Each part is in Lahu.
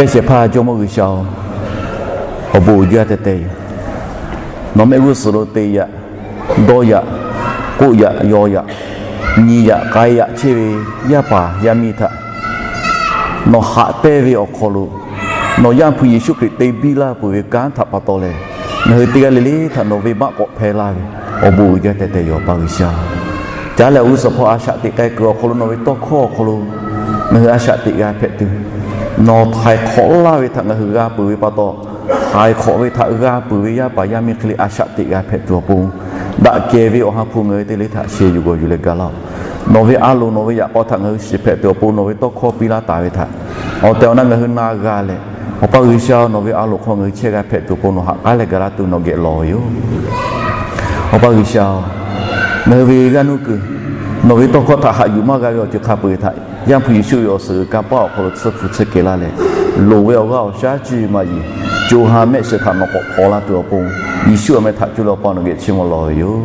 Shehˍ hpaˇ Jawˇmawˇ G'uiˬsha-oˬ, awˬ bon uiˍ jaˇ teh teh yoˬ. Nawˬ mehˆ g'uˇ suhˍ lo te yaꞈ, dawˇ yaꞈ, k'oˆ yaꞈ, yaw yaꞈ, nyi yaꞈ, k'ai yaꞈ chehˇ ve yaˇ paˍ yaˇ miˇ htaꞈ nawˬ haꞈ pehnˇ ve awˬ hk'aw lo, nawˬ Yaˇ hpu Yeˍsuˆ Hkriꞈ te biˇ laˇ peuˬ ve kanˉ htaꞈ pa taw leh, ngaˬ hui teˇ g'aˇ le le htaꞈ nawˬ venˇbaˆ k'awꞈ hpehˇ laˇ ve awˬ bon uiˍ jaˇ teh teh yoˬ, Awˬ pa G'uiˬsha. Caˉ leh awˬ g'uˇ suhˍ hpawˇ a shaꞈ teꞈ k'ai kuiˬ awˬ hk'aw lo, nawˬ ve tawˇ hkawˇ awˬ hk'aw lo ngaˬ hui a shaꞈ teꞈ g'a hpehꞈ tuˬ, nawˬ htaiˍ hk'awꞈ laˇ ve htaꞈ ngaˬ hui g'a peuˬ ve pa taw, htaiˍ hk'awꞈ ve htaꞈ g'a peuˬ ve yaˇ paˍ yaˇ miˇ hk'e le a shaꞈ teꞈ g'a hpehꞈ tuˬ awˬ pon, daꞈ kehˬ ve Awˬ ha hpu ngaˬ hui teˇ le htaꞈ sheh yuˬ g'awˬ yuˬ leh gaˬ laˇ-oˬ. Nawˬ ve a loˍ nawˬ ve yaꞈ k'aw htaꞈ ngaˬ hui shiˍ hpehꞈ tuˬ awˬ pon nawˬ ve tawˇ hkawˇ piˇ laˇ taˍ ve htaꞈ awˬ tehˬ awˬ na ngaˬ hui na g'a leh, Awˬ pa G'uiˬsha, nawˬ ve a loˍ hk'aw ngaˬ hui chehˇ g'a hpehꞈ tuˬ awˬ pon nawˬ haꞈ k'aˉ leh gaˬ laˇ tuˬ nawˬ geh lawˬ ve yoˬ. Awˬ pa G'uiˬsha-oˬ, ngaˬ hui ve g'aˇ nuˇ kuiˬ nawˬ ve tawˇ hkawˇ htaꞈ haꞈ yuˬ maˇ g'a ve awˬ ceuˬ hk'a peu-eˬ htaꞈ Yaˇ hpu Yeˍsuˆ ve awˬ suhˍ g'uiˬ kanˇ paˆ awˬ hk'aw lo tsuhˇ hpu tsuhˇ kehˬ laˇ leh, loˍ ve awˬ g'aˇ awˬ shaˉ cuˇ yiˍ maˇ yiˍ, co ha mehˆ shiˍ htaꞈ nawˬ k'awꞈ hpaw laˇ tuˬ awˬ pon, Yeˍsuˆ awˬ meh htaꞈ cuˇ leh Awˬ pa nawˬ geh chiˇ mvuh lawˬ ve yoˬ.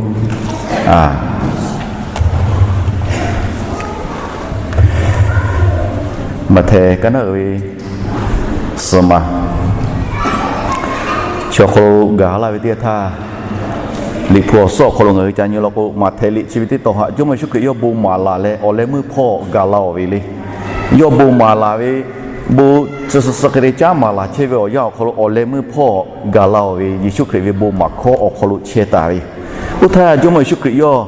Maꞈhtehˍ kaˉ naˉ uiˍ ve suhˍ maˬ chi awˬ hk'aw lo gaˬ laˇ ve teˇ htaˇ, Liꞈ hpu awˬ suhˉ awˬ hk'aw lo ngaˬ hui ca nyi law k'o, Maꞈhtehˍ liꞈ chi ve teˇ tawn htaꞈ Jawˇmawˇ Yeˍsuˆ Hkriꞈ yawˇ bon maˍ laˬ leh awˬ leh meuˇ hpawˇ gaˬ la-oˬ ve le. Yawˇ bon maˍ laˬ ve, bon tcuh suh suh hk'e te caˉ maˍ laˬ chehˇ ve awˬ yanˇ awˬ hk'aw lo awˬ leh meuˇ hpawˇ gaˬ la-oˬ ve Yeˍsuˆ Hkriꞈ ve bon maˍ hkawˇ awˬ hk'aw lo chehˇ taˍ ve. Oˇ htaˇ Jawˇmawˇ Yeˍsuˆ Hkriꞈ yawˇ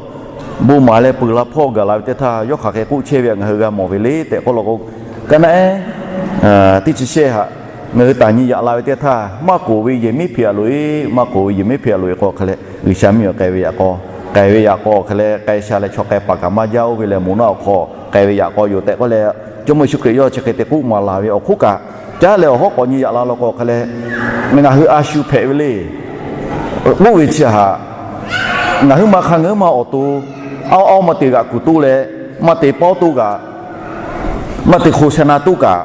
bon maˍ leh peuˬ la hpawˇ gaˬ la ve teˇ htaˇ, yawˇ hk'aˬ hk'e k'oˆ chehˇ ve htaꞈ ngaˬ hui g'a mawˬ ve le tehꞈ k'oˆ law k'o, kaˉ naˉ ehˉ teˇ chi shehˇ htaꞈ ngaˬ hui taˍ nyi yaꞈ la ve teˇ htaˇ, Maˇ k'oˍ ve yehˬ miˉ hpeꞈ a loꞈ-e, Maˇ k'oˍ ve yehˬ miˉ hpeꞈ a loꞈ-e k'o hk'e leh, G'uiˬsha miˇ awˬ k'ai ve yaꞈ k'aw, k'ai ve yaꞈ k'aw hk'e leh k'ai sha leh chaw k'ai paˍ kaꞈ maˇ jaˇ, oˇ ve lehˬ moˍ naˆ awˬ hk'aw k'ai ve yaꞈ k'aw yoˬ tehꞈ k'oˆ leh, Jawˇmawˇ Yeˍsuˆ Hkriꞈ yawˇ chi hk'e te k'oˆ maˍ laˬ ve awˬ hk'oˆ kaꞈ, caˉ leh awˬ hawˉ k'awꞈ nyi yaꞈ la law k'o hk'e leh, ngaˬ hui a shu hpehꞈ ve le. K'oˆ ve chi htaꞈ ngaˬ huiˉ ma hk'a ngaˬ huiˉ ma awˬ to, aˇ aˇ maˇ te g'aꞈ kuˬ toˇ leh, maˇ te pawˇ toˇ kaꞈ, maˇ te hk'o sha na toˇ kaꞈ,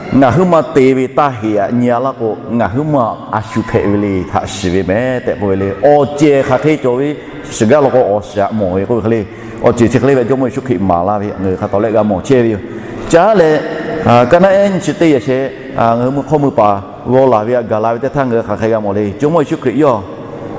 ngaˬ huiˉ ma te ve taˇ heꞈ aꞈ nyi-a laˇ k'o, ngaˬ huiˉ ma a shu hpehꞈ ve le htaꞈ shiˍ ve meh tehꞈ k'oˆ ve le. Awˬ cehˬ hk'aˬ hk'e cawˬ ve shiˍ gaˇ law k'o, awˬ shiˍ aꞈ mawˬ ve k'oˆ ve hk'e le. Awˬ ceuˬ chi hk'e le ve Jawˇmawˇ Yeˍsuˆ Hkriꞈ maˍ laˇ ve ngaˬ hui hk'a tawˍ lehˆ g'a mawˬ chehˇ ve yoˬ. Caˉ leh, kaˉ naˉ ehˉ nyi chi teˇ yehˬ shehˍ ngaˬ hui mvuhˇ hk'awˇ mvuhˇ paˍ g'aw laˬ ve htaꞈ gaˬ la ve teˇ htaˇ ngaˬ hui hk'aˬ hk'e g'a mawˬ le. Jawˇmawˇ Yeˍsuˆ Hkriꞈ yawˇ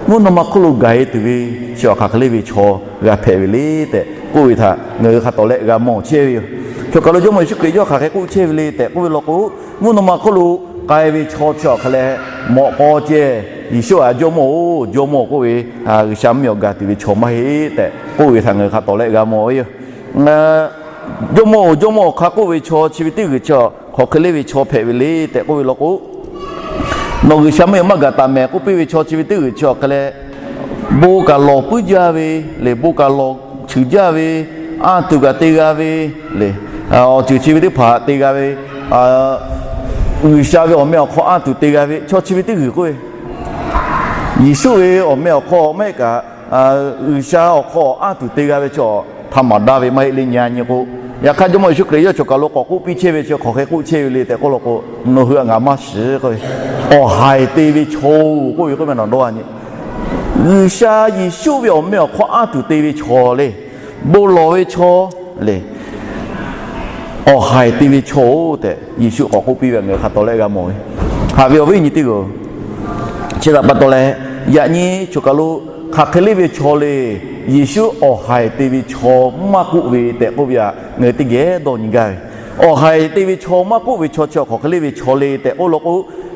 mvuhˇ naw ma hk'oˆ lo gaˬ-e tuˬ ve chi awˬ hk'aˬ hk'e le ve chaw g'a hpehꞈ ve le tehꞈ k'oˆ ve htaꞈ ngaˬ hui hk'a tawˍ lehˆ g'a mawˬ chehˇ ve yoˬ. Chaw kaˬ lo Jawˇmawˇ Yeˍsuˆ Hkriꞈ yawˇ hk'aˬ hk'e k'oˆ chehˇ ve le tehꞈ k'oˆ ve law k'o, mvuhˇ naw ma hk'oˆ lo k'ai ve chaw chi awˬ hk'e leh mawꞈ k'aw ceh, Yeˍsuˆ htaꞈ Jawˇmawˇ-oˬ, Jawˇmawˇ k'oˆ ve, G'uiˬsha mvuhˇmiˬ awˬ gaˬ tuˬ ve chaw maˇ heˆ tehꞈ k'oˆ ve htaꞈ ngaˬ hui hk'a tawˍ lehˆ g'a mawˬ ve yoˬ. Jawˇmawˇ-oˬ, Jawˇmawˇ-oˬ hk'a k'oˆ ve chaw chi ve teˇ g'uiˬ chi hk'aˬ hk'e le ve chaw hpehꞈ ve le tehꞈ k'oˆ ve law k'o, nawˬ G'uiˬsha mvuhˇmiˬ maˇ gaˬ taˍ mehˍ k'oˆ piˇ ve chaw chi ve teˇ g'uiˬ chi awˬ hk'e leh, bon kaꞈ lawˬ puiˉ jaˇ ve, leh bon kaꞈ lawˬ cheuˬ jaˇ ve, anˇ tuˬ kaꞈ te g'a ve, leh awˬ ceuˬ chi ve teˇ hpaˍ te g'a ve, G'uiˬsha ve awˬ meh awˬ hk'aw anˇ tuˬ te g'a ve chaw chi ve teˇ g'uiˬ k'oˆ ve, Yeˍsuˆ ve awˬ meh awˬ hk'aw maˇ heˆ kaꞈ, G'uiˬsha awˬ hk'aw anˇ tuˬ te g'a ve chaw htaꞈ maˍ daˇ ve maˇ heˆ le nyi-a nyi k'o, yaꞈ hk'aˇ Jawˇmawˇ Yeˍsuˆ Hkriꞈ yawˇ choˬ kaˬ lo k'awꞈ k'oˆ piˇ chehˇ ve chi hk'aˬ hk'e k'oˆ chehˇ ve le tehꞈ k'oˆ law k'o, nawˬ hui htaꞈ ngaˬ maˇ shiˍ k'oˆ ve, awˬ haiˬ te ve chaw-oˬ k'oˆ ve k'oˆ ve nawˬ dawˇ-a nyi. G'uiˬsha Yeˍsuˆ ve awˬ meh awˬ hk'aw anˇ tuˬ te ve chaw le, bon lawˬ ve chaw le, awˬ haiˬ te ve chaw-oˬ tehꞈ Yeˍsuˆ k'awꞈ k'oˆ piˇ ve ngaˬ hui hk'a tawˍ lehˆ g'a mawˬ ve. Haꞈ ve awˬ viˉ nyi teˇ g'aˇ, chi htaꞈ pa taw leh, yaꞈ nyi choˬ kaˬ lo hk'aˬ hk'e le ve chaw le, Yeˍsuˆ awˬ haiˬ te ve chaw maˇ k'oˆ ve tehꞈ k'oˆ ve htaꞈ ngaˬ hui teˇ geh dawˇ nyi gaˇ ve. Awˬ haiˬ te ve chaw maˇ k'oˆ ve chaw chi hk'aˬ hk'e le ve chaw le tehꞈ k'oˆ law k'o,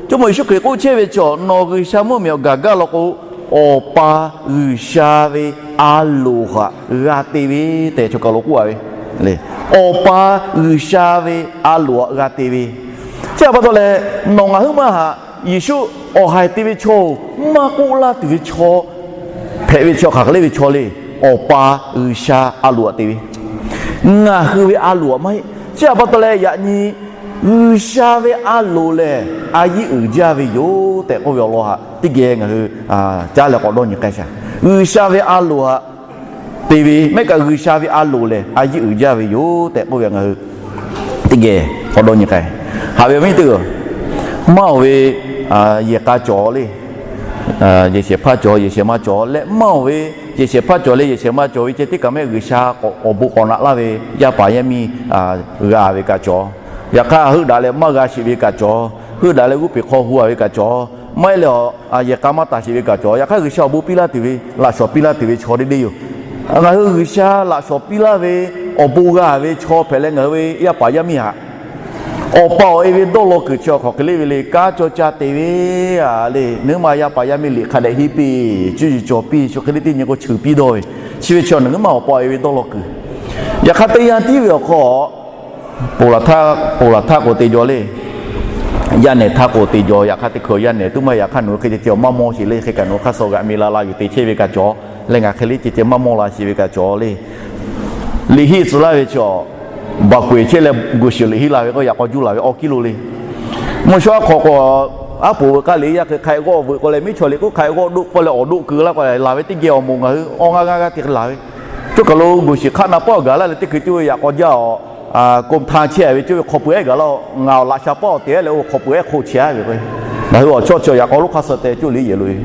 Jawˇmawˇ Yeˍsuˆ Hkriꞈ k'oˆ chehˇ ve chaw, nawˬ G'uiˬsha mvuhˇmiˬ awˬ gaˬ gaˇ law k'o, Awˬ pa G'uiˬsha ve a loˍ htaꞈ g'a te ve tehꞈ choˬ kaˬ lo k'oˆ-a ve le. Awˬ pa G'uiˬsha ve a loˍ htaꞈ g'a te ve. Chi htaꞈ pa taw leh, nawˬ ngaˬ huiˉ maˇ htaꞈ Yeˍsuˆ awˬ haiˬ te ve chaw-oˬ maˇ k'oˆ laˇ tuˬ ve chaw hpehꞈ ve chi hk'aˬ hk'e le ve chaw le. Awˬ pa G'uiˬsha a loˍ htaꞈ te ve, ngaˬ hui ve a loˍ htaꞈ maˇ heˆ. Chi htaꞈ pa taw leh yaꞈ nyi G'uiˬsha ve a loˍ lehˬ a yiˇ uiˍ jaˇ ve yoˬ tehꞈ k'oˆ ve awˬ lawn htaꞈ teˇ geh ngaˬ hui caˉ leh k'awꞈ dawˇ nyi k'ai shaˍ. G'uiˬsha ve a loˍ htaꞈ te ve mehˆ kaꞈ G'uiˬsha ve a loˍ lehˬ a yiˇ uiˍ jaˇ ve yoˬ tehꞈ k'oˆ ve ngaˬ hui teˇ geh k'awꞈ dawˇ nyi k'ai. Haꞈ ve awˬ viˉ teˇ g'aˇ, maˇ-oˬ ve yehˬ k'a cawˬ le, yehˬ shehˍ hpaˇ cawˬ, yehˬ shehˍ ma cawˬ leh, maˇ-oˬ ve yehˬ shehˍ hpaˇ cawˬ leh yehˬ shehˍ ma cawˬ ve ceh tiˉ kaꞈ mehˆ G'uiˬsha k'awꞈ awˬ bon k'awꞈ naꞈ laˇ ve yaˇ paˍ yaˇ miˇ g'a ve kaꞈ cawˬ. Yaꞈ hk'aˇ heuˆ daꞈ leh maˇ g'a sheˍ ve kaꞈ cawˬ. heuˆ daꞈ leh g'oˇ peˬ hk'aw hu-a ve kaꞈ cawˬ, maˇ heˆ leh a yehˬ k'a maˇ taˍ sheˍ ve kaꞈ cawˬ. Yaꞈ hk'aˇ G'uiˬsha awˬ bon piˇ laˇ tuˬ ve, laꞈ shawnˍ piˇ laˇ tuˬ ve chaw deˇ deˇ yoˬ. Ngaˬ hui G'uiˬsha laꞈ shawnˍ piˇ laˇ ve, awˬ bon g'a ve chaw hpehꞈ leh ngaˬ hui ve yaˇ paˍ yaˇ miˇ htaꞈ awˬ pa awˬ e ve dawˇ law kuiˬ chi awˬ hk'aw hk'e le ve le, kanˉ cawˇ caˇ te ve a le. Nawˬ hui ma yaˇ paˍ yaˇ miˇ liꞈ hk'a dehꞈ henˇ piˇ, cuˇ yiˍ cawˬ piˇ, shu hk'e le teˇ nyi k'o cheuˬ piˇ dawˇ ve, chi ve chi nawˬ hui ma awˬ pa awˬ e ve dawˇ law kuiˬ. Yaꞈ hk'aˇ teˇ yanˇ tiˉ ve awˬ hk'aw, ponˬ laˬ htaˇ k'o te jaw le. Yaˇ nehˬ htaˇ k'o te jaw, yaꞈ hk'aˇ teˇ hkui yaˇ nehˬ tuˉ maˇ heˆ. Yaꞈ hk'aˇ nawˬ hui hk'e ceh ceh maˇ mawˇ sheˍ le. Hk'e kaꞈ nawˬ hui hk'aˇ suh g'aꞈ mi la la yuˬ te chehˇ ve kaꞈ cawˬ le. Ngaˬ hk'e le ceh ceh maˇ mawˇ la sheˍ ve kaꞈ cawˬ le. Liꞈ henˇ tcuh laˇ ve chi awˬ, baˬ k'oꞈ-eˬ chehˇ leh go shiˍ liꞈ henˇ la ve k'o, yaꞈ k'aw juˇ laˬ ve awˬ kiˇ lo le. Mvuhˇ shawˉ hk'aw k'o, aˉ poꞈ ve k'aˇ liꞈ yaˇ hk'e hk'a g'awˇ veuꞈ k'o leh, miˉ chaw liꞈ k'oˆ hk'a g'awˇ doˆ k'oˆ leh awˬ doˆ keu laˇ k'o, laˬ ve teˇ geh awˬ moˍ ngaˬ hui awˬ g'aˇ g'aˇ g'aˇ te hk'e laˬ ve. Cawˇ kaˬ lo go shiˍ hk'aˆ na paˆ awˬ gaˬ laˇ leh teˇ hkui coˇ ve yaꞈ k'aw jaˇ awˬ, ko htaˇ chehˇ ve coˇ ve hk'aw pui ehˉ gaˬ laˇ-oˬ. Ngaˬ awˬ laꞈ sha paˆ awˬ te leh oˇ hk'aw pui ehˉ hk'oˆ chehˇ ve k'o, ngaˬ hui awˬ chawˇ chi awˬ yaꞈ k'aw lo hk'a suh te coˇ liꞈ yehˬ lo ve.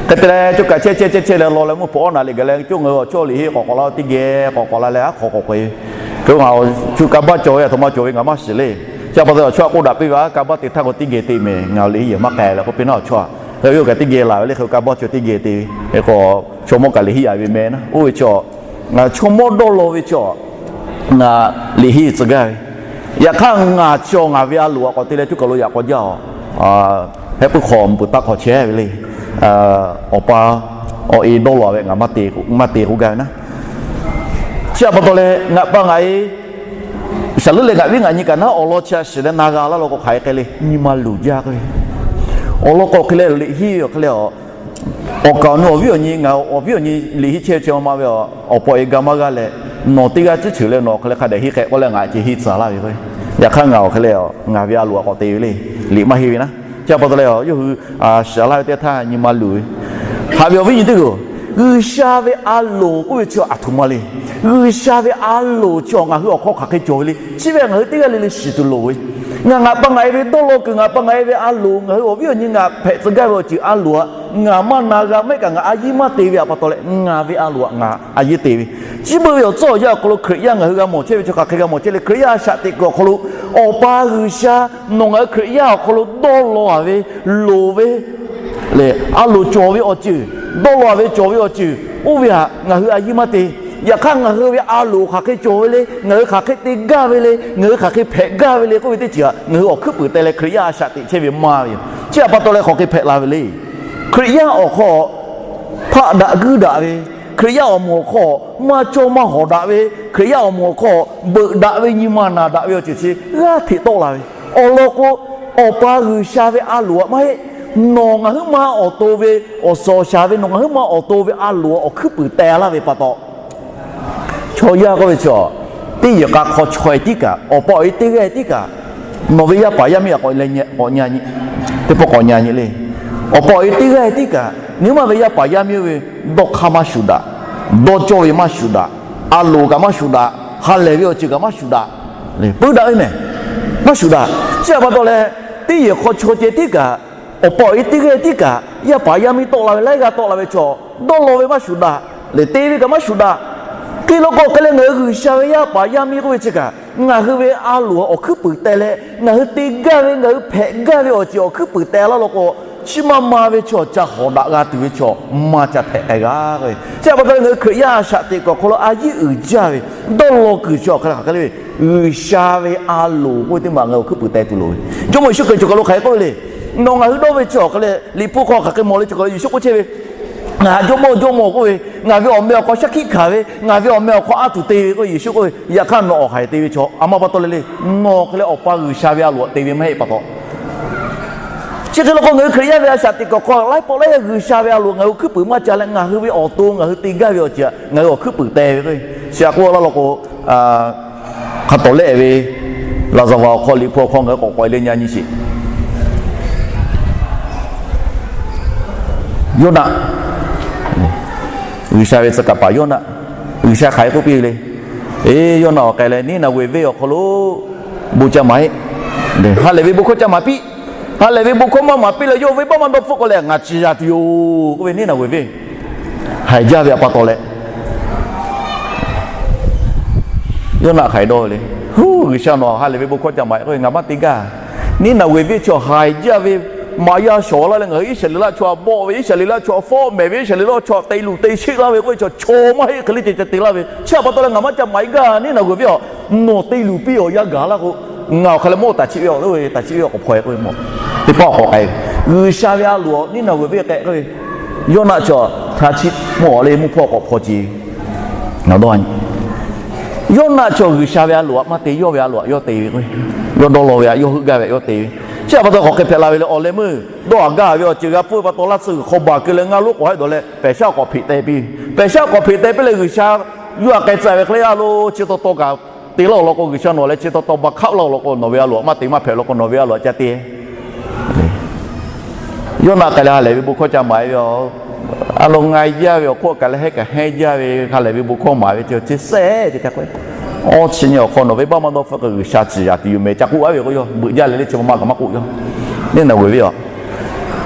Hk'e te leh cawˇ kaꞈ chehˇ chehˇ chehˇ chehˇ leh law leh mvuhˇ hpfuhˇ awˉ naˍ liꞈ gaˬ leh coˇ ngaˬ hui awˬ chawˇ liꞈ henˇ k'awꞈ k'awꞈ la teˇ geh k'awꞈ k'awꞈ la leh aˉ hk'awꞈ k'awꞈ k'oꞈ-e. Hk'e ngaˬ awˬ chu ka baˆ cawˬ ve a htoꞈ ma cawˬ ve ngaˬ maˇ shiˍ le. Chi pa taw awˬ chawˇ a k'oˆ daꞈ piˇ ve, aˉ ka baˆ te htaˇ k'o teˇ geh te mehˍ, ngaˬ awˬ liꞈ henˇ yehˬ maˇ k'ai leh k'oˆ piˇ naˉ awˬ chawˇ a. Hk'e ve yoˬ kaꞈ teˇ geh laˬ ve le. Hk'e ka baˆ cawˬ teˇ geh te ve, hk'e k'o chaw mawˇ kaꞈ liꞈ henˇ yaꞈ ve meh naˉ. Oˇ ve chi ngaˬ chaw mawˇ dawˇ law ve chi ngaˬ liꞈ henˇ tcuh gaˇ ve. Yaꞈ hk'aˇ ngaˬ chi ngaˬ ve a loˍ a k'awꞈ te leh coˇ kaˬ lo yaꞈ k'aw jaˇ awˬ, heh puiˉ hk'aw beuꞈ taˇ hk'aw chehˇ ve le. Awˬ pa awˬ e dawˇ law ve ngaˬ maˇ te k'oˆ gaˇ ve naˉ. Chi a pa taw leh ngaˬ pa ngaˬ e shaˍ leuˉ leh ngaˬ viˉ ngaˬ nyi kaꞈ naˉ awˬ lawn chi a shiˍ leh na g'a laˇ law k'o hk'aˬ hk'e le nyi ma luˬ jaˇ k'oˆ ve. Awˬ lawn k'o hk'e leh liꞈ henˇ ve awˬ hk'e le a awˬ kaˍ awˬ nu awˬ viˉ awˬ nyi, ngaˬ awˬ viˉ awˬ nyi liꞈ henˇ chehˇ ve chi ma ma ve, awˬ pa awˬ e ga maˇ g'aˇ leh, nawˬ teˇ g'aˇ ciˉ cheuˬ leh nawˬ hk'e le hk'a dehꞈ henˇ hk'e k'oˆ leh ngaˬ ceh henˇ tcuh laˇ ve k'o, yaꞈ hk'aˇ ngaˬ awˬ hk'e le ngaˬ ve a loˍ a k'awꞈ te ve le. Liꞈ maˇ henˇ ve naˉ. Chi a pa taw leh yawˇ hui shiˍ laˇ ve teˇ htaˇ nyi ma luˬ ve. Haꞈ ve awˬ viˉ nyi teˇ hpaˍ-oˬ, G'uiˬsha ve a loˍ k'oˆ ve chi a htoꞈ ma le. G'uiˬsha ve a loˍ chi ngaˬ hui awˬ hk'aw hk'aˬ hk'e cawˬ ve le. Chi ve ngaˬ hui teˇ g'aˇ le le shiˍ tuˬ loˍ ve. Ngaˬ ngaˬ pa ngaˬ e ve dawˇ law kuiˬ, ngaˬ pa ngaˬ e ve a loˍ, ngaˬ hui awˬ viˉ awˬ nyi ngaˬ hpehꞈ tcuh gaˇ ve awˬ ceuˬ a loˍ a, ngaˬ maˇ na g'a maˇ heˆ kaꞈ ngaˬ a yiˇ maˇ te ve a pa taw leh ngaˬ ve a loˍ a ngaˬ a yiˇ te ve. Chi beuꞈ ve awˬ tcuhˉ awˬ yanˇ awˬ hk'aw lo Hkriꞈ yaˇ ngaˬ hui g'a mawˬ chehˇ ve chi hk'aˬ hk'e g'a mawˬ chehˇ le. Hkriꞈ yaˇ a shaꞈ teꞈ kuiˬ awˬ hk'aw lo Awˬ pa G'uiˬsha nawˬ ngaˬ hui Hkriꞈ yaˇ awˬ hk'aw lo dawˇ law a ve loˍ ve le, a loˍ cawˬ ve awˬ ceuˬ, dawˇ law a ve cawˬ ve awˬ ceuˬ, oˇ ve htaꞈ ngaˬ hui a yiˇ maˇ te. Yaꞈ hk'aˇ ngaˬ hui ve a loˍ hk'aˬ hk'e cawˬ ve le, ngaˬ hui hk'aˬ hk'e te gaˇ ve le, ngaˬ hui hk'aˬ hk'e hpehꞈ gaˇ ve le k'oˆ ve teˇ ceuˬ htaꞈ ngaˬ hui awˬ hkuiˉ puiˍ teh leh Hkriꞈ yaˇ a shaꞈ teꞈ chehˇ ve maˇ ve yoˬ. Chi htaꞈ pa taw leh hk'aˬ hk'e hpehꞈ la ve le. Hkriꞈ yaˇ awˬ hk'aw hpaˆ daꞈ guiˇ daꞈ ve, Hkriꞈ yaˇ awˬ moˍ awˬ hk'aw maˇ cawˇ maˇ hawˍ daꞈ ve, Hkriꞈ yaˇ awˬ moˍ awˬ hk'aw beuꞈ daꞈ ve nyi ma naˬ daꞈ ve awˬ ceuˬ chi g'aˇ hteꞈ tawˆ la ve. Awˬ lawn k'o, Awˬ pa G'uiˬsha ve a loˍ htaꞈ maˇ heˆ, nawˬ ngaˬ huiˉ ma awˬ to ve awˬ suhˍ awˬ shaˍ ve, nawˬ ngaˬ huiˉ ma awˬ to ve a loˍ awˬ hkuiˉ puiˍ teh laˇ ve pa taw, chaw yaˇ k'oˆ ve chi teˇ yehˬ k'a hk'aw chaweh tiˉ kaꞈ, awˬ pa awˬ e teˇ g'aˇ tiˉ kaꞈ, nawˬ ve yaˇ paˍ yaˇ miˇ htaꞈ k'awꞈ leh nyi, k'awꞈ nyi a nyi, teˇ pawˆ k'awꞈ nyi a nyi le. Awˬ pa awˬ e teˇ g'aˇ tiˉ kaꞈ, nawˬ huiˉ ma ve yaˇ paˍ yaˇ miˇ oˇ ve dawˇ hk'aˇ maˇ shuˍ daꞈ, dawˇ cawˇ ve maˇ shuˍ daꞈ, a loˍ kaꞈ maˇ shuˍ daꞈ, ha lehˬ ve awˬ ceuˬ kaꞈ maˇ shuˍ daꞈ, puiˉ daꞈ ve mehˬ, maˇ shuˍ daꞈ. Chi htaꞈ pa taw leh, teˇ yehˬ hk'aw chaw ceh tiˉ kaꞈ, awˬ pa awˬ e teˇ g'aˇ tiˉ kaꞈ, yaˇ paˍ yaˇ miˇ tawˆ la ve laiˉ g'aˇ tawˆ la ve chaw, dawˇ law ve maˇ shuˍ daꞈ, lehˬ te ve kaꞈ maˇ shuˍ daꞈ. Hk'e law k'o hk'e leh ngaˬ hui G'uiˬsha ve yaˇ paˍ yaˇ miˇ k'oˆ ve chi kaꞈ, ngaˬ hui ve a loˍ awˬ hkuiˉ puiˍ teh leh ngaˬ hui te gaˇ ve, ngaˬ hui hpehꞈ gaˇ ve awˬ ceuˬ awˬ hkuiˉ puiˍ teh laˇ law k'o, chi ma ma ve chaw ca hawˍ daꞈ g'a tuˬ ve chaw maˇ ca hpehꞈ k'ai g'a ve. Chi htaꞈ pa taw leh ngaˬ hui Hkriꞈ yaˇ a shaꞈ teꞈ kuiˬ awˬ hk'aw lo a yiˇ uiˍ jaˇ ve, dawˇ law kuiˬ chi awˬ hk'a leh hk'aˬ hk'e le ve, G'uiˬsha ve a loˍ k'oˆ ve teˇ maˬ ngaˬ hui awˬ hkuiˉ puiˍ teh tuˬ loˍ ve. Jawˇ mawˇ Yeˍsuˆ Hkriꞈ cawˬ kaˬ lo hk'aˬ hk'e k'oˆ ve le. Nawˬ ngaˬ hui dawˇ ve chi awˬ hk'a leh Liꞈ hpu hk'aw hk'aˬ hk'e mawˬ le cawˬ kaˬ lo Yeˍsuˆ k'oˆ chehˇ ve, Ngaˬ Jawˇ mawˇ Jawˇ mawˇ k'oˆ ve, ngaˬ ve awˬ meh awˬ hk'aw shaˉ hkiˆ hkanˍ ve, ngaˬ ve awˬ meh awˬ hk'aw a tuˬ te ve k'oˆ ve Yeˍsuˆ k'oˆ ve. Yaꞈ hk'aˇ nawˬ awˬ haiˬ te ve chaw a ma pa taw le le, nawˬ hk'e leh Awˬ pa G'uiˬsha ve a loˍ te ve maˇ heˆ pa taw. Chi hk'e law k'o ngaˬ hui Hkriꞈ yaˇ ve a shaꞈ teꞈ kuiˬ awˬ hk'aw laiˉ pawˆ laiˉ yaˇ G'uiˬsha ve a loˍ ngaˬ hui hkuiˉ puiˍ maˇ ca leh ngaˬ hui ve awˬ to ngaˬ hui te gaˇ ve awˬ ceuˬ ngaˬ hui awˬ hkuiˉ puiˍ teh ve k'o, chi a k'oˆ laˇ law k'o, hk'a tawˍ lehˆ ve laˍzaˍvaˍ awˬ hk'aw Liꞈ hpu awˬ hk'aw ngaˬ hui k'awꞈ k'awꞈ e le nyi nyi sheˍ. Yoˇnaˆ, G'uiˬsha ve tcuh kaˍ paˍ Yoˇnaˆ, G'uiˬsha hk'aˬ hk'e k'oˆ piˇ ve le. Eˬ, Yoˇnaˆ awˬ k'ai leh Niˇnaˍveˍ venˇ awˬ hk'aw lo bon ca maˍ heˆ. Ha lehˬ ve bon hkawˇ ca maˍ piˇ. Ha lehˬ ve bon hkawˇ maˇ maˍ piˇ leh yawˇ venˇbaˆ maˇ dawˇ hpfuhˆ k'o leh ngaˬ ciˍ yaˍ tuˬ yoˬ k'oˆ ve Niˇnaˍveˍ venˇ haiˬ jaˇ ve a pa taw leh, Yoˇnaˆ hk'aˬ hk'e dawˇ ve le. Huˉ, G'uiˬsha nawˬ ha lehˬ ve bon hkawˇ ca maˍ k'oˆ ve ngaˬ maˇ te gaˇ. Niˉnaˍveˍ venˇ chaw haiˬ jaˇ ve, maꞈ yaˇ shawˍ laˇ leh ngaˬ hui Iˉsaˍreˍlaˆ chaw htaꞈ bawˆ ve, Iˉsaˍreˍlaˆ chaw htaꞈ fawˆ mehˍ ve, Iˉsaˍreˍlaˆ chaw htaꞈ te luˬ te sheˆ laˇ ve k'oˆ ve chaw, chaw maˇ heˆ hk'e le ceh ca te laˇ ve. Chi htaꞈ pa taw leh ngaˬ maˇ ca maˍ e gaˇ Niˉnaˍveˍ venˇ-oˬ, nawˬ te luˬ piˇ awˬ yanˇ gaˬ laˇ k'o, ngaˬ awˬ hk'aˬ leh mawˇ taˍ chiˆ ve awˬ, taˍ chiˆ ve awˬ k'awꞈ hpaw e k'oˆ ve mawˬ. Teˇ pawˆ k'awꞈ k'ai ve, G'uiˬsha ve a loˍ Niˉnaˍveˍ venˇ k'ehꞈ k'oˆ ve, Yawˇnaˆ chaw htaꞈ chi mawˬ le, mvuhˇ hpawˇ k'awꞈ hpaw ce. Yawˇnaˆ chaw G'uiˬsha ve a loˍ htaꞈ maˇ te, yawˇ ve a loˍ htaꞈ yawˇ te ve k'o, yawˇ dawˇ law ve htaꞈ, yawˇ heuˆ gaˇ ve htaꞈ yawˇ te ve. Chi htaꞈ pa taw k'awꞈ hk'e hpehꞈ la ve le, awˬ leh meuˇ dawˇ haˍ gaˇ ve awˬ ceuˬ g'a pfuhˇ ve pa taw, laˇ tsuhˇ g'uiˬ hk'aw baˬ keu leh ngaˇ lonˉ k'awꞈ haˉ dawˬ leh pehˬ shaˉ k'awꞈ hpeꞈ teh piˇ ve. Pehˬ shaˉ k'awꞈ hpeꞈ teh piˇ leh G'uiˬsha yawˇ htaꞈ k'ai tcuh ve hk'e le, a lo chi taw taw kaꞈ te laˇ-oˬ law k'o, G'uiˬsha nawˬ leh chi taw taw ba hk'aˆ laˇ-oˬ law k'o, nawˬ ve a loˍ htaꞈ maˇ te maˇ hpehꞈ law k'o, nawˬ ve a loˍ htaꞈ ca te. Yawˇnaˆ k'ai leh ha lehˬ ve bon hkawˇ ca maˍ e ve a, a lo nga jaˇ ve awˬ hk'oˆ kaꞈ leh hehˉ kaꞈ hehˉ jaˇ ve ha lehˬ ve bon hkawˇ maˍ ve ceh chi sehˉ ceh ca k'oˆ, awˇ chi nyi awˬ hk'aw nawˬ venˇbaˆ maˇ dawˇ hpfuhˆ k'o, G'uiˬsha ciˍ yaˍ tuˬ yoˬ mehˍ ca k'oˆ a ve k'o, yawˇ beuꞈ jaˇ leh le chi ma ma kaꞈ maˇ k'oˆ yawˇ. Neˇ naˬ g'uiˬ ve a,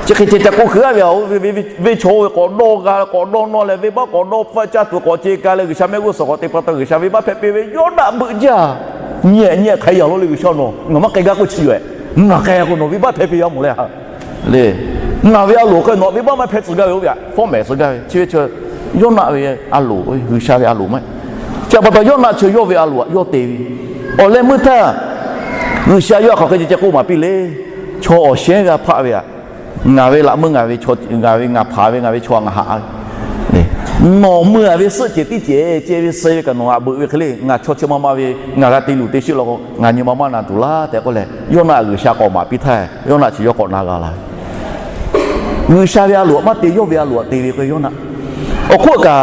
chi hk'e ceh ca k'oˆ hk'e a ve a, venˇ chaw oˇ ve k'awꞈ dawˇ g'a k'awꞈ dawˇ nawˇ leh venˇbaˆ k'awꞈ dawˇ hpfuhˆ caˇ tuˬ k'awꞈ ce ka leh G'uiˬsha mehˆ g'uˇ suhˍ k'awꞈ te pa taw G'uiˬsha venˇbaˆ hpehˇ piˇ ve Yawˇnaˆ beuꞈ jaˇ. Nyi nyi hk'aˬ hk'e yaˬ lo le G'uiˬsha nawˬ ngaˬ maˇ k'ai gaˇ k'oˆ chi yoˬ-eh. Ngaˬ k'ai k'o nawˬ venˇbaˆ hpehˇ piˇ yaˇ mawˬ leh a le. Ngaˬ ve a loˍ hk'e nawˬ venˇbaˆ maˇ hpehˇ tcuh gaˇ ve oˇ ve htaꞈ fawˉ mehˍ tcuh gaˇ ve chi ve chi Yawˇnaˆ ve a loˍ, G'uiˬsha ve a loˍ maˇ heˆ. Chi htaꞈ pa taw Yawˇnaˆ chi yawˇ ve a loˍ htaꞈ yawˇ te ve. Awˬ leh meuˇ htaˇ G'uiˬsha yawˇ htaꞈ hk'aˬ hk'e ceh ceh k'oˆ maˍ piˇ le. Chaw awˬ shehˉ g'a hpaˆ ve htaꞈ ngaˬ ve laꞈ meuˇ ngaˬ ve, ngaˬ ve ngaˬ hpaˍ ve ngaˬ ve chaw ngaˬ haꞈ ve nawˬ meuˇ a ve suhˆ cehˬ tiˉ cehˬ ceh ve suh ve kaꞈ nawˬ haꞈ beuꞈ ve hk'e le. Ngaˬ chaw chi ma ma ve ngaˬ g'a te luˬ te sheˆ law k'o, ngaˬ nyi ma maˇ na tuˬ laˇ tehꞈ k'oˆ leh, Yawˇnaˆ G'uiˬsha k'awꞈ maˍ piˇ htaˇ, Yawˇnaˆ chi yawˇ k'awꞈ na g'a la ve. G'uiˬsha ve a loˍ htaꞈ maˇ te, yawˇ ve a loˍ htaꞈ te ve k'o Yawˇnaˆ. Awˬ hk'oˆ kaꞈ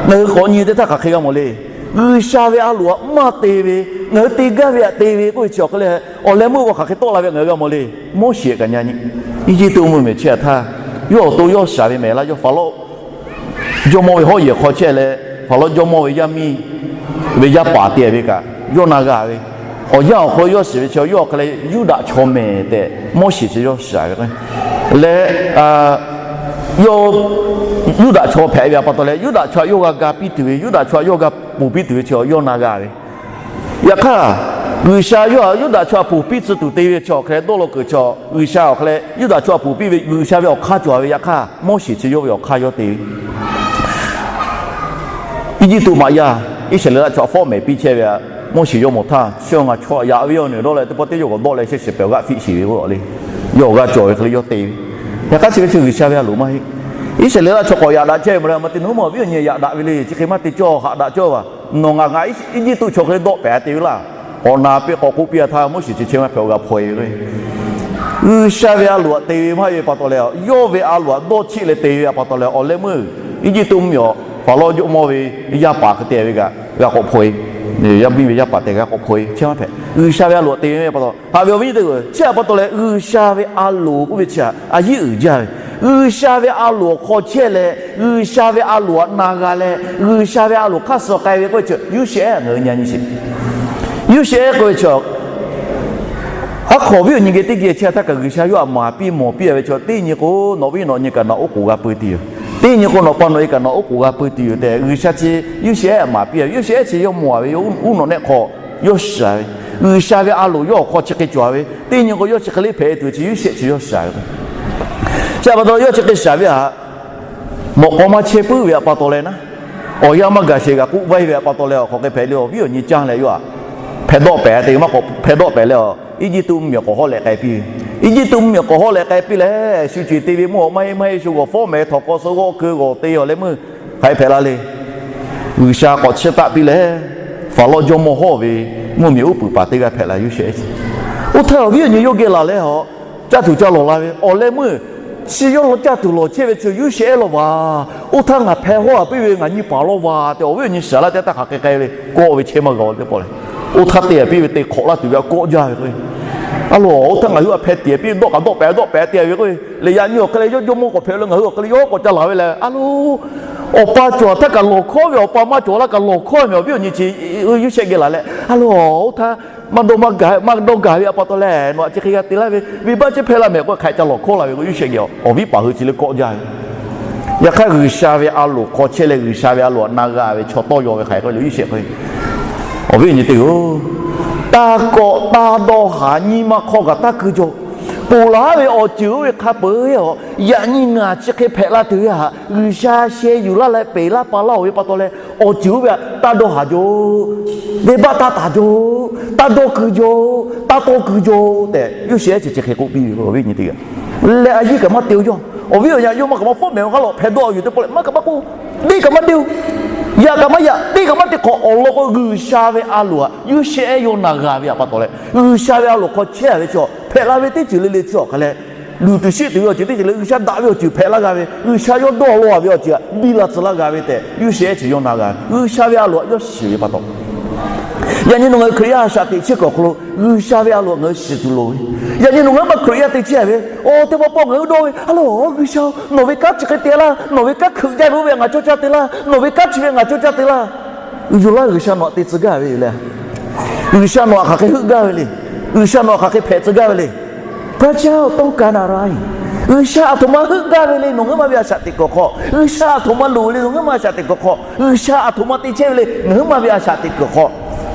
ngaˬ hui k'awꞈ nyi teˇ htaˇ hk'aˬ hk'e g'a mawˬ le. G'uiˬsha ve a loˍ htaꞈ maˇ te ve, ngaˬ hui te gaˇ ve htaꞈ te ve k'oˆ ve chi awˬ hk'e leh, awˬ leh meuˇ k'o hk'aˬ hk'e tawˆ la ve ngaˬ hui g'a mawˬ le. Moˉseˍ kaꞈ nyi nyi, Eˇjiˇtuꞈ mvuhˇmiˬ chehˇ htaˇ, yawˇ awˬ to yawˇ shaˍ ve mehˍ laˇ, yawˇ Hpaˍrawˇ jawˇmawˇ ve hawˉ yehˬ hk'aw chehˇ leh, Hpaˍrawˇ jawˇmawˇ ve yaˇ miˇ ve yaˇ paˍ te ve kaꞈ yawˇ na g'a ve, awˬ yanˇ awˬ hk'aw lo yawˇ shiˍ ve chi yawˇ awˬ hk'e leh Yuˇdaꞈ chaw mehˍ tehꞈ Moˉseˍ chi yawˇ shaˍ ve leh, yawˇ Yuˇdaꞈ chaw hpehꞈ ve pa taw leh Yuˇdaꞈ chaw htaꞈ yawˇ g'a ga piˇ tuˬ ve, Yuˇdaꞈ chaw htaꞈ yawˇ g'a ponˬ piˇ tuˬ ve chi yawˇ na g'a ve. Yaꞈ hk'aˇ, G'uiˬsha yawˇ htaꞈ Yuˇdaꞈ chaw htaꞈ ponˬ piˇ tcuh tuˬ te ve chi awˬ hk'e leh dawˇ law kuiˬ chi G'uiˬsha awˬ hk'e leh Yuˇdaꞈ chaw htaꞈ ponˬ piˇ ve G'uiˬsha ve awˬ hk'aˇ cawˬ ve. Yaꞈ hk'aˇ, Moˉseˍ chi yawˇ ve awˬ hk'aˇ yawˇ te ve Eˇjiˇtuꞈ maꞈ yaˇ Iˉsaˍreˍlaˆ chaw htaꞈ fawˉ mehˍ piˇ chehˇ ve htaꞈ Moˉseˍ yawˇ mawˬ htaˇ, chi ngaˬ chaw yaꞈ ve yawˇ nawˬ dawˇ leh teˇ pawˆ teˇ yawˇ k'awꞈ dawˆ leh shehˇ shiˍ pehˍ g'aˆ fiˆ shiˍ ve k'o le, yawˇ awˬ g'aˇ cawˬ ve hk'e le yawˇ te ve. Yaꞈ hk'aˇ chi ve chi G'uiˬsha ve a loˍ maˇ heˆ. Iˉsaˍreˍlaˆ chaw k'awꞈ yaꞈ daꞈ chehˇ ve mawˬ leh, maˇ te nawˉ maˇ awˬ viˉ awˬ nyi yaꞈ daꞈ ve le. Chi hk'e maˇ te cawˇ, haꞈ daꞈ cawˇ vaˬ. Nawˬ ngaˬ ngaˬ Eˇjiˇtuꞈ chaw hk'e le dawˆ pehˍ te ve laˇ. K'awꞈ na piˇ k'awꞈ k'oˆ piˇ a htaˇ Moˉseˍ chi chehˇ maˇ hpehꞈ awˬ g'a hpaw e ve G'uiˬsha ve a loˍ htaꞈ te ve maˇ heˆ ve pa taw leh, yawˇ ve a loˍ htaꞈ dawˇ cheˆ leh te ve pa taw leh, awˬ leh meuˇ Eˇjiˇtuꞈ mvuhˇmiˬ awˬ Hpaˍrawˇ jawˇmawˇ ve yaˇ paˍ hk'e te ve kaꞈ g'a k'awꞈ hpaw e. Yaˇ miˇ ve yaˇ paˍ tehꞈ g'a k'awꞈ hpaw e chehˇ maˇ hpehꞈ. G'uiˬsha ve a loˍ htaꞈ te ve pa taw, haꞈ ve awˬ viˉ teˇ g'aˇ, chi htaꞈ pa taw leh G'uiˬsha ve a loˍ k'oˆ ve chi htaꞈ a yiˉ uiˍ jaˇ ve. G'uiˬsha ve a loˍ awˬ hk'aw chehˇ leh, G'uiˬsha ve a loˍ htaꞈ na g'a leh, G'uiˬsha ve a loˍ hk'aˇ suh k'ai ve k'oˆ ve chi Yoˇsehꞈ ngaˬ hui nyi nyi sheˍ. Yoˇsehꞈ k'oˆ ve chi aˉ hk'awꞈ awˬ viˉ awˬ nyi geh teˇ geh chehˇ htaˇ kaꞈ G'uiˬsha yawˇ htaꞈ maˍ piˇ mawˬ piˇ a ve chi, teˇ nyi k'o nawˬ viˉ nawˬ nyi kaꞈ nawˬ oˉ k'oˍ g'a peu tuˬ yoˬ. Teˇ nyi k'o nawˬ pa nawˬ e kaꞈ nawˬ oˉ k'oˍ g'a peu tuˬ yoˬ tehꞈ G'uiˬsha chi Yoˇsehꞈ htaꞈ maˍ piˇ a ve. Yoˇsehꞈ chi yawˇ mawˬ a ve, yawˇ uˉ nawꞈ nehˆ hk'aw yawˇ shaˍ ve, G'uiˬsha ve a loˍ yawˇ awˬ hk'aw chi hk'e cawˬ ve, teˇ nyi k'o yawˇ chi hk'e le hpehꞈ tuˬ chi Yoˇsehꞈ chi yawˇ shaˍ ve. Chi htaꞈ pa taw yawˇ chi hk'e shaˍ ve htaꞈ mawꞈ k'aw maˇ chehˇ puiˉ ve htaꞈ pa taw leh naˉ, awˬ yanˇ maˇ gaˬ sheˍ g'a k'oˆ vaiˇ ve htaꞈ pa taw leh, awˬ hk'aw hk'e hpehꞈ le, awˬ viˉ awˬ nyi caˇ leh yawˇ htaꞈ hpehˇ dawˆ pehˍ te maˇ k'awꞈ hpehˇ dawˆ pehˍ leh, Eˇjiˇtuꞈ mvuhˇmiˬ awˬ k'awꞈ hawˉ leh k'ai piˇ ve. Eˇjiˇtuꞈ mvuhˇmiˬ awˬ k'awꞈ hawˉ leh k'ai piˇ leh, shu ceˬ te ve mvuhˇ awˬ maˇ heˆ maˇ heˆ shu g'awˬ fawˉ mehˍ htawnˍ k'aw suh g'awˆ keu g'awˬ te awˬ leh meuˇ hk'aˬ hk'e hpehꞈ la le. G'uiˬsha k'awꞈ chiˇ taˆ piˇ leh, Hpaˍrawˇ jawˇmawˇ hawˉ ve mvuhˇmiˬ uˉ peunˍ paˍ teˇ g'aˇ hpehꞈ la Yoˇsehꞈ. Oˇ htaˇ awˬ viˉ awˬ nyi yawˇ geh laˬ leh a, caˇ tuˬ ca lawˬ la ve awˬ leh meuˇ chi yawˇ caˇ tuˬ lawˬ chehˇ ve chi Yoˇsehꞈ law vaˬ. Oˇ htaˇ ngaˬ hpeh hawˉ a piˇ ve ngaˬ nyi paˍ law vaˬ tehꞈ awˬ viˉ awˬ nyi shiˍ laˇ teˇ htaˇ hk'aˬ hk'e k'ai ve le, kawˆ ve chehˇ maˇ g'a teˇ pawˆ leh, oˇ htaˇ te a piˇ ve te hk'awꞈ laˇ tuˬ ve a kawˆ jaˇ ve k'o, a lo, oˇ htaˇ ngaˬ hui a hpeh tiꞈ a piˇ dawˆ kaꞈ dawˆ pehˍ dawˆ pehˍ te ve k'o, leh yaꞈ nyi awˬ hk'e leh yawˇ jawˇmawˇ k'awꞈ hpehꞈ leh ngaˬ hui awˬ hk'e leh yawˇ k'awꞈ ca laˬ ve leh, a lo, awˬ pa cawˬ htaˇ kaꞈ lawˬ hkawˉ ve, awˬ pa maˇ cawˬ laˇ kaꞈ lawˬ hkawˉ ve awˬ viˉ awˬ nyi chi Yoˇsehꞈ geh laˬ leh, a lo, oˇ htaˇ maˇ dawˇ maˇ gaˬ, maˇ dawˇ gaˬ ve htaꞈ pa taw leh nawˬ htaꞈ chi hk'e g'a te laˇ ve, venˇbaˆ chi hpehˇ laˇ mehˍ k'o hk'aˬ hk'e ca lawˬ hkawˉ la ve k'o Yoˇsehꞈ geh awˬ viˉ paˍ hui chi leh kawˆ jaˇ ve. Yaꞈ hk'aˇ G'uiˬsha ve a loˍ hk'aw chehˇ leh G'uiˬsha ve a loˍ htaꞈ na g'a ve chaw tawˇ yaw ve hk'aˬ hk'e k'oˆ le Yoˇsehꞈ k'o, awˬ viˉ awˬ nyi teˇ g'aˇ-oˬ, Taˇ kawꞈ taˇ dawˇ haˍ, nyi ma hk'aw kaꞈ taˇ keu jaw. Ponˬ laˬ ve awˬ ceuˬ oˇ ve hk'a peuˬ-eˬ, yaꞈ nyi ngaˬ chi hk'e hpehꞈ la tuˬ ve htaꞈ G'uiˬsha sheh yuˬ laˇ leh peˬ laˇ pa laˇ-oˬ ve pa taw leh, awˬ ceuˬ oˇ ve htaꞈ taˇ dawˇ haˍ jaw, venˇbaˆ taˇ taˍ jaw, taˇ dawˇ keu jaw, taˇ tawˇ keu jaw tehꞈ, Yoˇsehꞈ ehˉ chi chi hk'e k'oˆ piˇ ve, awˬ viˉ nyi teˇ g'aˇ. Leh a yiˉ kaꞈ maˇ te-o yawˇ. Awˬ viˉ awˬ nyi yawˇ maˇ kaꞈ maˇ fawˉ mehˍ-o, g'a lawꞈ hpehꞈ dawˇ yuˬ teˇ pawˆ leh maˇ kaꞈ maˇ k'oˆ, teˇ kaꞈ maˇ te-o, yaꞈ kaꞈ maˇ yaꞈ, teˇ kaꞈ maˇ te hk'awꞈ awˬ lawn k'o, G'uiˬsha ve a loˍ htaꞈ Yoˇsehꞈ ehˉ yawˇ na g'a ve htaꞈ pa taw leh, G'uiˬsha ve a loˍ hk'aw chehˇ ve chaw hpehꞈ la ve teˇ ceuˬ le le chi awˬ hk'a leh, luˬ tuˬ sheˆ tuˬ ve awˬ ceuˬ teˇ ceuˬ leh G'uiˬsha daꞈ ve awˬ ceuˬ hpehꞈ laˇ g'a ve, G'uiˬsha yawˇ dawˇ law ve awˬ ceuˬ htaꞈ biˇ la tcuh laˇ g'a ve tehꞈ, Yoˇsehꞈ ehˉ chi yawˇ na g'a ve, G'uiˬsha ve a loˍ htaꞈ yawˇ shiˍ ve pa taw. Yaꞈ nyi nawˬ ngaˬ hui Hkriꞈ yaˇ a shaꞈ teꞈ chehˇ kuiˬ awˬ hk'aw lo G'uiˬsha ve a loˍ htaꞈ ngaˬ hui shiˍ tuˬ loˍ ve. Yaꞈ nyi nawˬ ngaˬ hui maˇ Hkriꞈ yaˇ te chehˇ ve, awˬ teˇ pawˆ pawˆ ngaˬ hui dawˇ ve, A loˬ, G'uiˬsha-oˬ, nawˬ ve kanˉ chi hk'e te laˇ, nawˬ ve kanˉ hkeuꞈ jaˇ ve oˇ ve htaꞈ ngaˬ cawˇ caˇ te laˇ, nawˬ ve kanˉ chi ve ngaˬ cawˇ caˇ te laˇ. Yuˬ laˇ, G'uiˬsha nawˬ htaꞈ te tcuh gaˇ ve yoˬ leh, G'uiˬsha nawˬ htaꞈ hk'aˬ hk'e heuˆ gaˇ ve le. G'uiˬsha nawˬ htaꞈ hk'aˬ hk'e hpehꞈ tcuh gaˇ ve le. พระเจ้าต้องการอะไร? G'uiˬsha aˬ htoꞈ ma heuˆ gaˇ ve le, nawˬ ngaˬ hui maˇ ve a shaꞈ teꞈ kuiˬ awˬ hk'aw. G'uiˬsha aˬ htoꞈ ma loˍ ve le, nawˬ ngaˬ hui maˇ a shaꞈ teꞈ kuiˬ awˬ hk'aw. G'uiˬsha aˬ htoꞈ ma te chehˇ ve le, ngaˬ hui maˇ ve a shaꞈ teꞈ kuiˬ awˬ hk'aw.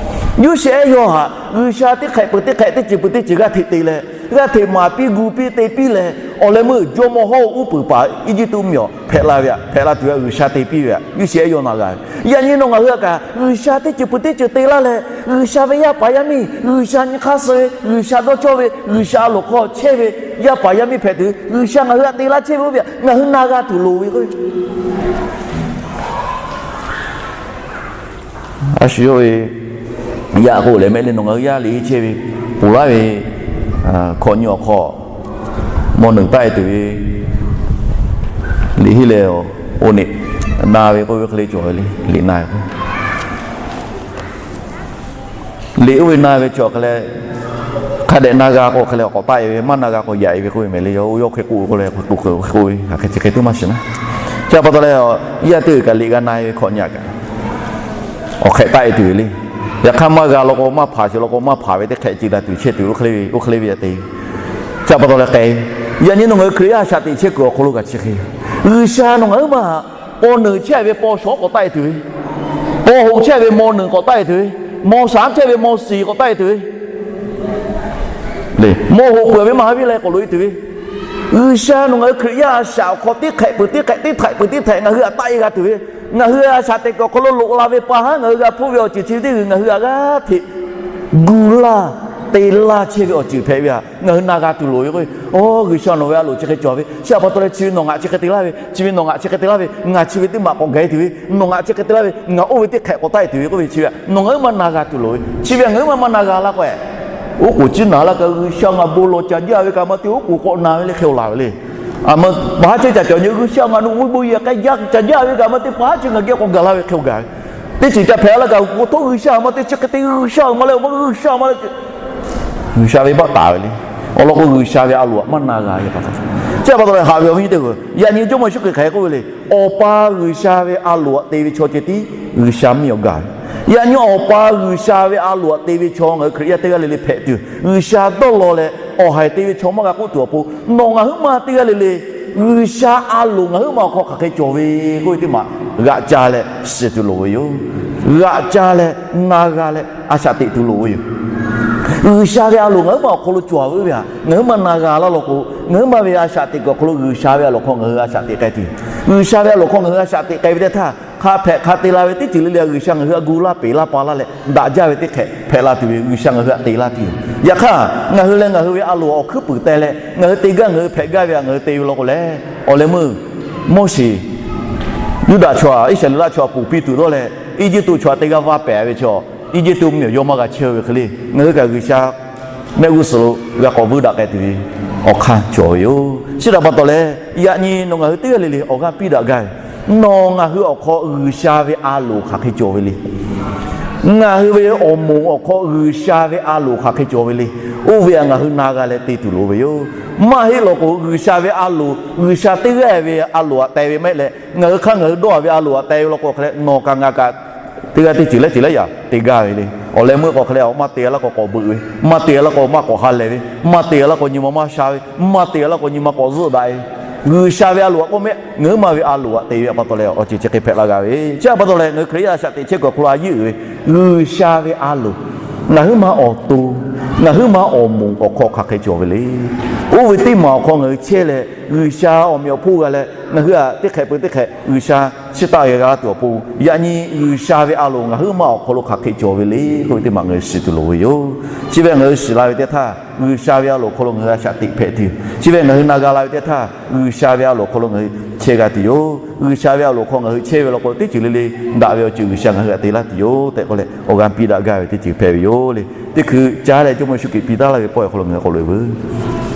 Yoˇsehꞈ ehˉ yawˇ htaꞈ G'uiˬsha teˇ hk'ehꞈ peuˬ teˇ hk'ehꞈ, teˇ ceuˬ peuˬ teˇ ceuˬ g'aˇ hteꞈ te leh, g'aˇ hteꞈ maˍ piˇ gu piˇ te piˇ leh, awˬ leh meuˇ jawˇmawˇ hawˉ uˉ peunˍ paˍ Eˇjiˇtuꞈ mvuhˇmiˬ hpehꞈ la ve htaꞈ, hpehꞈ la tuˬ ve htaꞈ G'uiˬsha te piˇ ve htaꞈ Yoˇsehꞈ ehˉ yawˇ na g'a ve. Yaꞈ nyi nawˬ ngaˬ hui htaꞈ kaꞈ G'uiˬsha teˇ ceuˬ peuˬ teˇ ceuˬ te laˇ leh, G'uiˬsha ve yaˇ paˍ yaˇ miˇ, G'uiˬsha nyi hk'aˇ suh ve, G'uiˬsha dawˇ cawˇ ve, G'uiˬsha a loˍ hk'aw chehˇ ve yaˇ paˍ yaˇ miˇ hpehꞈ tuˬ, G'uiˬsha ngaˬ hui htaꞈ te laˇ chehˇ ve oˇ ve htaꞈ ngaˬ hui na g'a tuˬ loˍ ve k'o, a shu yawˇ ve yaꞈ k'o lehˬ mehˆ leh nawˬ ngaˬ hui yaˇ liꞈ henˇ chehˇ ve, ponˬ laˇ ve hkawꞈ nyi awˬ hk'aw, mawˇ nuiˬ taˆ e tuˬ ve liꞈ henˇ leh, oˇ niꞈ na ve k'oˆ ve hk'e le cawˬ ve le, liꞈ na ve k'o, liꞈ oˇ ve na ve chi awˬ hk'a leh, hk'a dehꞈ na g'a k'o hk'e leh awˬ k'awꞈ taˆ e ve, maˇ na g'a k'o yaꞈ e ve k'oˆ ve mehˍ le. Yawˇ oˇ yawˇ hk'e k'oˆ ve k'o leh, k'oˆ k'o k'oˆ ve hk'e chi hk'e teˇ maˇ shiˍ naˉ. Chi pa taw leh, yaˇ teˇ g'aˇ kaꞈ liꞈ g'a na e ve hkawꞈ nyi kaꞈ, awˬ hk'ehꞈ taˆ e tuˬ ve le. Yaꞈ hk'aˇ maˇ g'a law k'o maˇ hpaˍ, shiˍ law k'o maˇ hpaˍ ve teˇ hk'ehꞈ ce la tuˬ chehˇ tuˬ, oˇ hk'e le ve, oˇ hk'e le ve yaꞈ te. Chi pa taw leh k'ai, yaꞈ nyi nawˬ ngaˬ hui Hkriꞈ yaˇ a shaꞈ teꞈ chehˇ kuiˬ awˬ hk'aw lo kaꞈ chi hk'e, G'uiˬsha nawˬ ngaˬ hui maˇ paw nuiˬ chehˇ ve paw shawˉ k'awꞈ taˆ e tuˬ ve, paw hoꞈ chehˇ ve maw nuiˬ k'awꞈ taˆ e tuˬ ve, maw shaˍ chehˇ ve maw shiˍ k'awꞈ taˆ e tuˬ ve, maw hoꞈ peuˬ ve maˇ ha viˉ leh k'awꞈ loꞈ e tuˬ ve, G'uiˬsha nawˬ ngaˬ hui Hkriꞈ yaˇ a shaꞈ awˬ hk'aw teˇ hk'ehꞈ peuˬ teˇ hk'ehꞈ, teˇ htaiꞈ peuˬ teˇ htaiꞈ ngaˬ hui htaꞈ taˆ e g'a tuˬ ve, ngaˬ hui a shaꞈ teꞈ kuiˬ awˬ hk'aw lo loꞈ la ve pa haˉ ngaˬ hui g'a hpuˇ ve awˬ ceuˬ chi ve teˇ g'uiˬ ngaˬ hui htaꞈ g'aˇ hteꞈ gu laˇ te laˇ chehˇ ve awˬ ceuˬ hpehꞈ ve htaꞈ ngaˬ hui na g'a tuˬ loˍ ve k'o, Oˇ, G'uiˬsha nawˬ ve a loˍ chi hk'e cawˬ ve, chi pa taw leh chi ve nawˬ ngaˬ chi hk'e te laˇ ve, chi ve nawˬ ngaˬ chi hk'e te laˇ ve, ngaˬ chi ve teˇ maꞈ k'awꞈ gaˬ e tuˬ ve, nawˬ ngaˬ chi hk'e te laˇ ve, ngaˬ oˇ ve teˇ hk'ehꞈ k'awꞈ taˆ e tuˬ ve k'oˆ ve chi ve htaꞈ nawˬ ngaˬ hui maˇ na g'a tuˬ loˍ ve, chi ve htaꞈ ngaˬ hui maˇ maˇ na g'a laˇ k'o, oˉ k'oˍ ciˉ naˍ laˇ kaꞈ G'uiˬsha ngaˬ bon lawˬ caˍ jaˇ ve kaꞈ maˇ te oˉ k'oˍ k'awꞈ na ve le hk'e-o laˬ ve le. A ma, pa haˉ chehˇ caꞈ cawˬ nyi G'uiˬsha ngaˬ nuˬ ve bon yehˬ k'ai jaˇ caˍ jaˇ ve kaꞈ maˇ te pa haˉ chehˇ ngaˬ geh k'awꞈ gaˬ laˇ ve hk'e-o gaˬ ve. Teˇ ceuˬ ca hpehꞈ laˇ kaꞈ, k'o htoˇ G'uiˬsha maˇ te chi hk'e te G'uiˬsha maˇ leh, maˇ G'uiˬsha maˇ leh, G'uiˬsha ve baˆ taˍ ve le. Awˬ lawn k'o G'uiˬsha ve a loˍ htaꞈ maˇ na g'a ve pa taw, chi pa taw leh haꞈ ve awˬ viˉ nyi teˇ hpaˍ, yaꞈ nyi Jawˇmawˇ Yeˍsuˆ Hkriꞈ hk'aˬ hk'e k'oˆ ve le. Awˬ pa G'uiˬsha ve a loˍ htaꞈ te ve chaw ceh tiˉ G'uiˬsha miˇ awˬ gaˬ ve. Yaꞈ nyi Awˬ pa G'uiˬsha ve a loˍ htaꞈ te ve chaw ngaˬ hui Hkriꞈ yaˇ teˇ g'aˇ le le hpehꞈ tuˬ, G'uiˬsha dawˇ law leh awˬ haiˬ te ve chaw maˇ g'a k'oˆ tuˬ awˬ pon, nawˬ ngaˬ huiˉ ma teˇ g'aˇ le le G'uiˬsha a loˍ ngaˬ huiˉ ma awˬ hk'aw hk'aˬ hk'e cawˬ ve k'oˆ ve teˇ maˬ g'aꞈ ca leh shiˍ tuˬ loˍ ve yoˬ. G'aꞈ ca leh na g'a leh a shaꞈ teꞈ tuˬ loˍ ve yoˬ. G'uiˬsha ve a loˍ ngaˬ huiˉ ma awˬ hk'aw lo cawˬ ve oˇ ve htaꞈ ngaˬ huiˉ ma na g'a laˇ law k'o, ngaˬ huiˉ ma ve a shaꞈ teꞈ kuiˬ awˬ hk'aw lo G'uiˬsha ve a loˍ hk'aw ngaˬ hui a shaꞈ teꞈ k'ai tuˬ, G'uiˬsha ve a loˍ hk'aw ngaˬ hui a shaꞈ teꞈ k'ai ve teˇ htaˇ, hk'a hpehꞈ hk'a te la ve teˇ ceuˬ le le G'uiˬsha ngaˬ hui htaꞈ gu laˇ peꞈ laˇ pa laˇ leh daꞈ jaˇ ve teˇ hk'ehꞈ hpehꞈ la tuˬ ve G'uiˬsha ngaˬ hui htaꞈ te laˇ tuˬ yoˬ. Yaꞈ hk'aˇ, ngaˬ hui leh ngaˬ hui ve a loˍ awˬ hkuiˉ puiˍ teh leh ngaˬ hui te gaˇ ngaˬ hui hpehꞈ gaˇ ve htaꞈ ngaˬ hui te ve law k'o lehˬ, awˬ leh meuˇ Moˉseˍ, Yuˇdaꞈ chaw, Iˉsaˍreˍlaˆ chaw htaꞈ ponˬ piˇ tuˬ dawˇ leh, Eˇjiˇtuꞈ chaw htaꞈ te g'aˇ va pehˍ ve chaw, Eˇjiˇtuꞈ mvuhˇmiˬ awˬ yawˇ maˇ g'a chehˇ ve hk'e le, ngaˬ hui kaꞈ G'uiˬsha mehˆ g'uˇ suhˍ lo g'a k'awꞈ vuiˇ daꞈ k'ai tuˬ ve awˬ hk'aˇ cawˬ ve yoˬ. Chi htaꞈ pa taw leh, yaꞈ nyi nawˬ ngaˬ hui teˇ g'aˇ le le awˬ g'aˇ piˇ daꞈ gaˇ ve, nawˬ ngaˬ hui awˬ hk'aw G'uiˬsha ve a loˍ hk'aˬ hk'e cawˬ ve le. Ngaˬ hui ve awˬ moˍ awˬ hk'aw G'uiˬsha ve a loˍ hk'aˬ hk'e cawˬ ve le. Oˇ ve htaꞈ ngaˬ hui na g'a leh te tuˬ loˍ ve yoˬ. Maˇ heˆ law k'o, G'uiˬsha ve a loˍ, G'uiˬsha teˇ g'aˇ ve a loˍ htaꞈ teh ve maˇ heˆ leh, ngaˬ hui hk'aˇ ngaˬ hui dawˇ ve a loˍ htaꞈ teh ve law k'o hk'e leh, nawˬ kaꞈ ngaˬ kaꞈ teˇ g'aˇ teˇ ceuˬ leh ceuˬ leh yaꞈ te gaˇ ve le. Awˬ leh meuˇ k'o hk'e leh, maˇ te laˇ k'o k'awꞈ beuꞈ ve, maˇ te laˇ k'o maˇ k'awꞈ ha lehˬ ve, maˇ te laˇ k'o nyi ma maˇ sha ve, maˇ te laˇ k'o nyi ma k'awꞈ zuhˆ daꞈ ve, G'uiˬsha ve a loˍ htaꞈ k'oˆ mehˆ ngaˬ huiˉ ma ve a loˍ htaꞈ te ve pa taw leh awˬ ceuˬ chi hk'e hpehꞈ la g'a ve. Chi htaꞈ pa taw leh ngaˬ hui Hkriꞈ yaˇ a shaꞈ teꞈ chehˇ kuiˬ awˬ hk'aw lo a yeˇ uiˍ ve G'uiˬsha ve a loˍ Ngaˬ huiˉ ma awˬ to, ngaˬ huiˉ ma awˬ moˍ awˬ hk'aw hk'aˬ hk'e cawˬ ve le. Oˇ ve teˇ maˬ awˬ hk'aw ngaˬ hui chehˇ leh, G'uiˬsha awˬ meꞈ awˬ hponˇ g'a leh, ngaˬ hui htaꞈ teˇ hk'ehꞈ peuˬ teˇ hk'ehꞈ G'uiˬsha chiˇ taˆ g'a g'a tuˬ awˬ pon, yaꞈ nyi G'uiˬsha ve a loˍ ngaˬ huiˉ ma awˬ hk'aw lo hk'aˬ hk'e cawˬ ve le k'oˆ ve teˇ maˬ ngaˬ hui shiˍ tuˬ loˍ ve yoˬ. Chi ve ngaˬ hui shiˍ la ve teˇ htaˇ, G'uiˬsha ve a loˍ awˬ hk'aw lo ngaˬ hui a shaꞈ teꞈ hpehꞈ tuˬ, chi ve ngaˬ hui na g'a la ve teˇ htaˇ, G'uiˬsha ve a loˍ awˬ hk'aw lo ngaˬ hui chehˇ g'a tuˬ yoˬ. G'uiˬsha ve a loˍ hk'aw ngaˬ hui chehˇ ve law k'o, teˇ ceuˬ le le daꞈ ve awˬ ceuˬ G'uiˬsha ngaˬ hui htaꞈ te laˇ tuˬ yoˬ tehꞈ k'oˆ leh, awˬ g'aˇ piˇ daꞈ gaˇ ve teˇ ceuˬ hpehꞈ ve yoˬ le. Teˇ hkui caˉ leh Jawˇmawˇ Yeˍsuˆ Hkriꞈ piˇ taˉ laˇ ve pawehˇ awˬ hk'aw lo ngaˬ hui k'awꞈ loꞈ-e veuˬ.